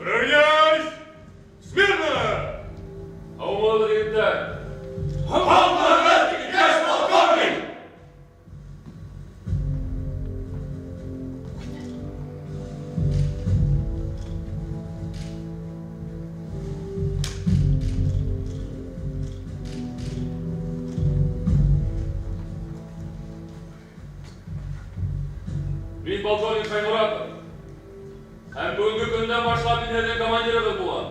Равняйсь! Смирно! Һаумыһығыҙ, егеттәр! Һаумыһығыҙ, иптәш полковник! Мин полковник Шаймуратов. Һәм бөгөнгө көндән башлап мин һеҙҙең командирығыҙ булам.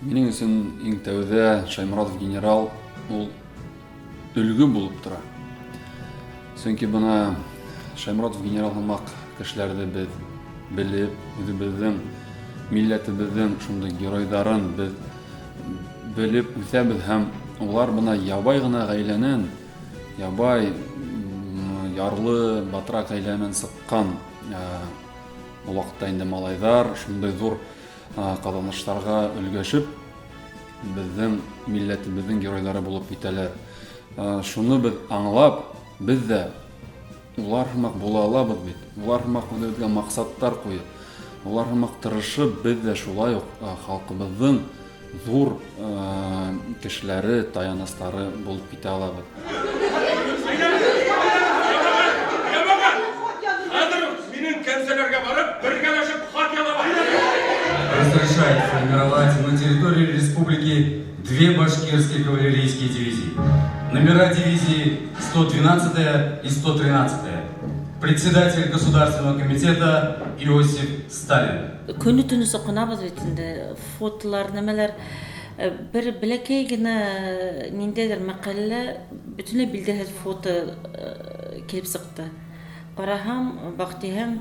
Минең өсөн иң тәүҙә Шаймуратов генерал ул өлгө булып тора. Сөнки бына Шаймуратов генерал һымаҡ кешеләрҙе беҙ белеп, үҙебеҙҙең милләтебеҙҙең шундай геройҙарын беҙ белеп үҫәбеҙ һәм улар бына ябай ғына ғаиләнән, ябай ярлы батрак ғаиләнән сыҡҡан Ул ваҡытта инде малайҙар шундай ҙур ҡаҙаныштарға өлгәшеп, беҙҙең милләтебеҙҙең геройҙары булып китәләр. Шуны беҙ аңлап, беҙ ҙә улар һымаҡ була алабыҙ бит. Улар һымаҡ үҙебеҙгә маҡсаттар ҡуйып, улар һымаҡ тырышып, беҙ ҙә шулай уҡ халҡыбыҙҙың ҙур кешеләре, таяныстары булып китә алабыҙ. Хәҙер минең кәнсәләргә барып, бергәләшеп хат яҙабыҙ. Разрешает формировать на территории республики две башкирские кавалерийские дивизии. Номера дивизии 112 и 113. Председатель Государственного комитета Иосиф Сталин. Көне-төнө соҡонабыҙ бит инде, фотолар, нәмәләр. Бер бәләкәй генә ниндәйҙер мәҡәләлә бөтөнләй билдәһеҙ фото килеп сыҡты. Ҡараһам, баҡтиһәң,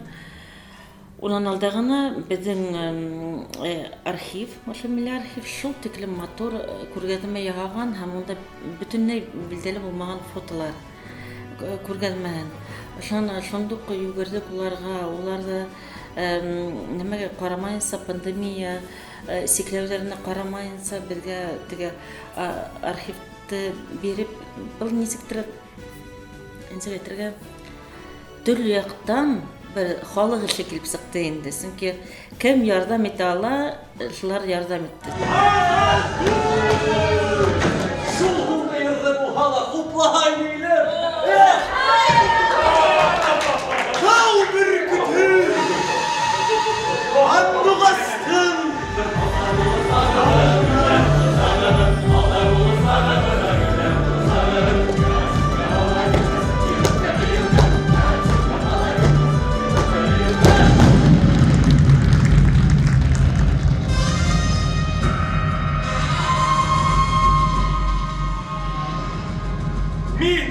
унан алда ғына беҙҙең архив, ошо милли архив шул тиклем матур күргәҙмә яһаған һәм унда бөтөнләй билдәле булмаған фотолар күргәҙмәһен. Шунан шундуҡ йүгерҙек уларға, улар ҙа нәмәгә ҡарамайынса, пандемия сикләүҙәренә ҡарамайынса беҙгә теге архивты биреп, был нисектер, нисек әйтергә, төрлө яҡтан бер халыҡ эше килеп сыҡты инде. Сөнки кем ярҙам итә ала, шулар ярҙам итте. Шул һуңғы йырҙы булһа ла хуплаһай мейле. Эх! Тау бөркөтө! Һандуғастың! Мин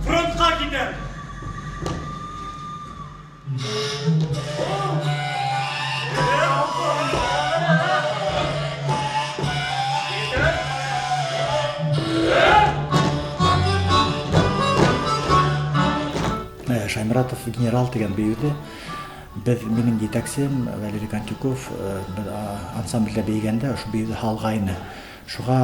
фронтка китәм. Шайморатов генерал тигән бейеүҙе беҙ, минең етәксем Валерий Кантюков, беҙ ансамблдә бейегәндә ошо бейеүҙе һалғайны. Шуға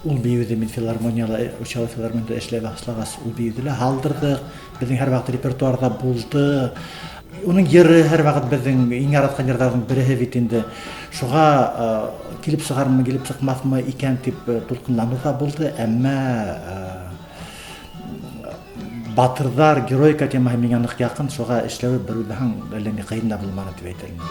ул бейеүҙе мин филармонияла, Учалы филармонияда эшләй башлағас, ул бейеүҙе лә һалдырҙыҡ. Беҙҙең һәр ваҡыт репертуарҙа булды. Уның йыры һәр ваҡыт беҙҙең иң яратҡан йырҙарҙың береһе бит инде. Шуға килеп сығармы, килеп сыҡмаҫмы икән тип тулҡынланыу ҙа булды, әммә батырҙар, героика темаһы миңә ныҡ яҡын, шуға эшләүе бер уйлаһаң, әллә ни ҡыйын да булманы тип әйтер инем.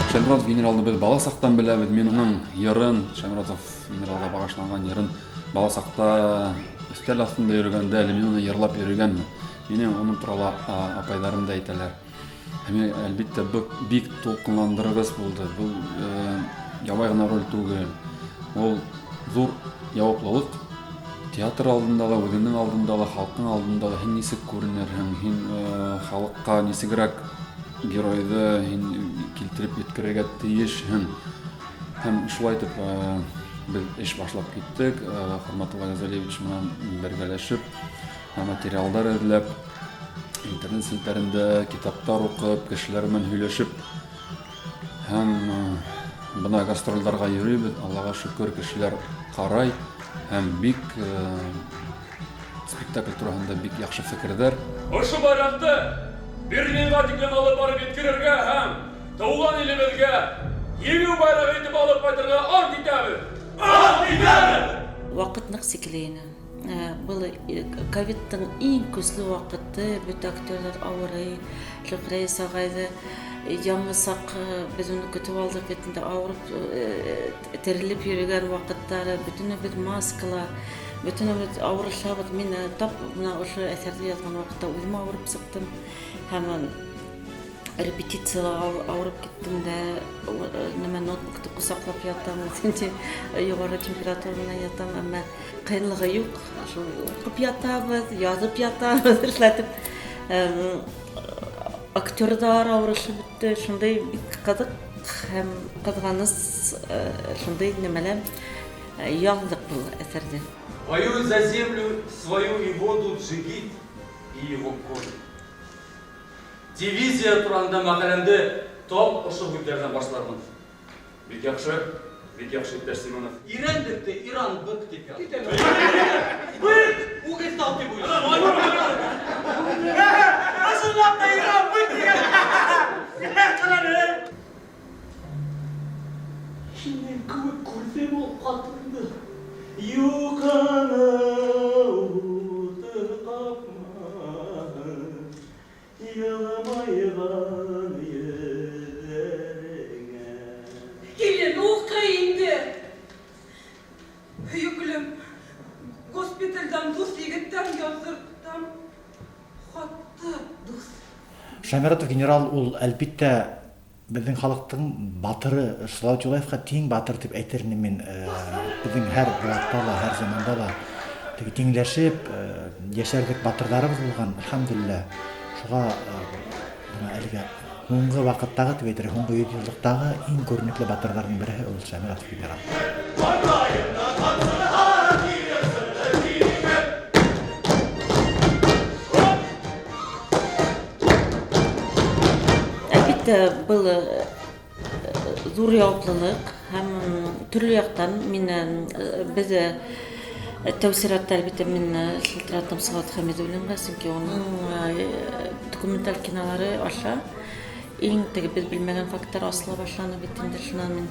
Шайморатов генералны без бала сактан беләбез. Мин уның йырын, Шайморатов генералга багышланган йырын бала сакта өстәл астында йөргәндә әле мин уны йырлап йөргәнмен. Мине уның турала апайларым да әйтәләр. Һәм, әлбиттә, бу бик тулкынландыргыс булды. Бу ябай гына роль түгел. Ул зур яваплылык. Театр алдында ла, үзеңнең алдында ла, халкың алдында ла һин нисек күренерһең, һин халыкка нисегрәк геройҙы һин килтереп еткерергә тейешһең. Һәм шулай итеп беҙ эш башлап киттек. Хөрмәтулла Газалиевич менән бергәләшеп, материалдар эҙләп, интернет селтәрендә китаптар уҡып, кешеләр менән һөйләшеп һәм бына гастрольдарға йөрөйбөҙ. Аллаға шөкөр, кешеләр ҡарай. Һәм бик спектакль тураһында бик яҡшы фекерҙәр. Ошо байраҡты Берлинға тиклем алып барып еткерергә һәм тыуған илебеҙгә еңеү байрағы итеп алып ҡайтырға ант итәбеҙ. Ант итәбеҙ! Ваҡыт ныҡ сикле ине. Был ковидтың иң көслө ваҡыты, бөтә актерҙар ауырый. Рәйес ағайҙы яңы саҡ беҙ уны көтөп алдыҡ бит инде, ауырып терелеп йөрөгән ваҡыттары, бөтөнөбөҙ маскала, бөтөнөбөҙ ауырышабыҙ. Мин тап бына ошо әҫәрҙе яҙған ваҡытта үҙем ауырып сыҡтым һәм репетицияла ауырып киттем дә, нәмә, ноутбукты ҡосаҡлап ятам, юғары температура менән ятам, әммә ҡыйынлығы юҡ, шул уҡып ятабыҙ, яҙып ятабыҙ, эшләтеп. Актерҙар ауырышып бөттө, шундай бик ҡыҙыҡ һәм ҡыҙғаныс шундай нәмәләр яҙҙыҡ был әҫәрҙе. Воюет за землю свою и воду джигит и его конь. Дивизия тураһында мәҡәләмде тап ошо һүҙҙәрҙән башлармын. Бик яҡшы, бик яҡшы, иптәш Семенов. Ирән дип тә Иран бык дип яҙ. Бык! Үгеҙ тау тип уйлай. Ысынлап та Иран бык тигән. Ҡараны. Һинең кеүек күрҙем ул ҡатынды. Юҡаны утыр ҡапмаһын. Йылмайған йөҙҙәреңә. Килен, уҡы инде. Һөйөклөм, госпиталдән дуҫ егеттән яҙҙырттым. Хатты, дуҫ. Шайморатов генерал ул, әлбиттә, беҙҙең халыҡтың батыры, Салауат Юлаевҡа тиң батыр тип әйтер инем мин. Беҙҙең һәр быуатта ла, һәр заманда ла теге тиңләшеп йәшәрлек батырҙарыбыҙ булған, әлхәмдүлилләһ. Шуға бына әлегә һуңғы ваҡыттағы тип әйтер, һуңғы йөҙ йыллыҡтағы иң күренекле батырҙарҙың береһе ул Шайморатов генерал. Әлбиттә, был ҙур яуаплылыҡ һәм төрлө яҡтан мин, беҙ тәү сиратта, әлбиттә, мин шылтыраттым Салауат Хәмидуллинға, сөнки уның документаль кинолары аша иң теге беҙ белмәгән факттар асыла башланы бит инде. Шунан мин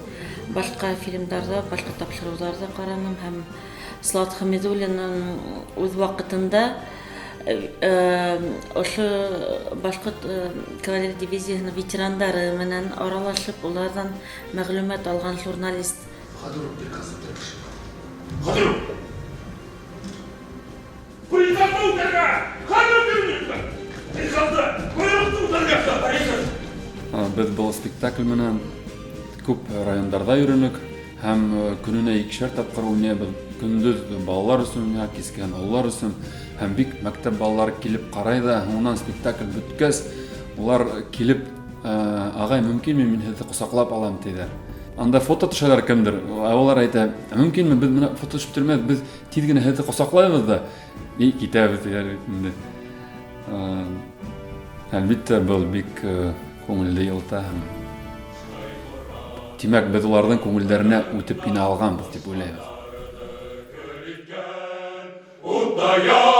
башҡа фильмдарҙа, башҡа тапшырыуҙарҙа ҡараным һәм Салауат Хәмидуллинның үҙ ваҡытында ошо башҡорт кавалерия дивизияһының ветерандары менән аралашып, уларҙан мәғлүмәт алған журналист. Хадыров приказы Хадыров! Приказды үтәргә! Хадыров приказды! Бойороҡто үтәргә! Беҙ был спектакль менән күп райондарҙа йөрөнөк һәм көнөнә икешәр тапҡыр уйнайбыҙ. Көндөҙ балалар өсөн уйнайбыҙ, кискеһен ололар өсөн. Һәм бик мәктәп балалары килеп ҡарай ҙа, һуңынан спектакль бөткәс, улар килеп, ағай, мөмкинме мин һеҙҙе ҡосаҡлап алам, тиҙәр. Анда фото төшәләр кемдер, ә улар әйтә, мөмкинме, беҙ бына фото төшөп бөтөрмәйбеҙ, беҙ тиҙ генә һеҙҙе ҡосаҡлайбыҙ ҙа, и китәбеҙ, тиҙәр бит инде. Әлбиттә, был бик күңелде йылыта һәм тимәк, беҙ уларҙың күңелдәренә үтеп инә алғанбыҙ тип уйлайбыҙ. Утта.